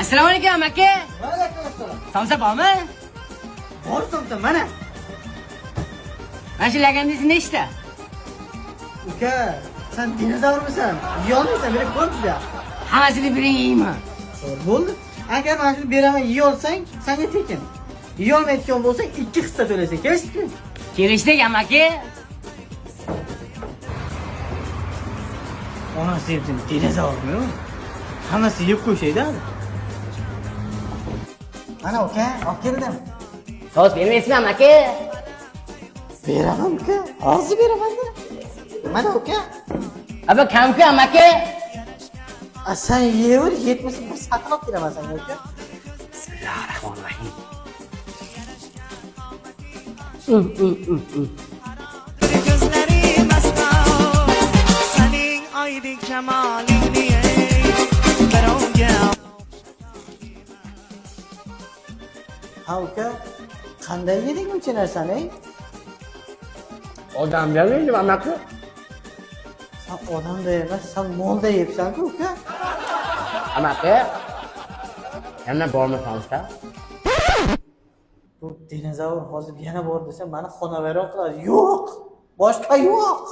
Assalomu alaykum, amaki. Va alaykum assalom. Somsa bormi? Bor somsa, mana. Mana shu lagandingiz nechta? Uka, sen dinozavrmisan? Yeyolmaysan, beri ko'p juda. Hammasini biring yeyman. To'g'ri, bo'ldi. Agar mana shuni beraman, yeyolsang, senga tekin. Yeyolmayotgan bo'lsang, ikki hissa to'laysan. Kelishdikmi? Kelishdik, amaki. Onasi yeb seni dinozavrmi? Hammasi yeb qo'yishaydi hali. Mana uka, olib keldim. Sos bermaysizmi, amaki? Beraman uka, hozir beraman. Mana uka. Aba kamku, amaki. A sen yever, yetmasa bir satın olib kelaman senga uka. Bismillahirrohmanirrohim. Ko'zlari maston, sening oydek jamolingni birovga. Ha uka, qanday yeding buncha narsani? Odamlar yeydi, amaki. Sen odamda emas, sen molda yebsan-ku uka. Amaki. Yana bormi somsa? Bu dinozavr hozir yana bor desa, mani xonavayron qiladi. Yo'q, boshqa yo'q.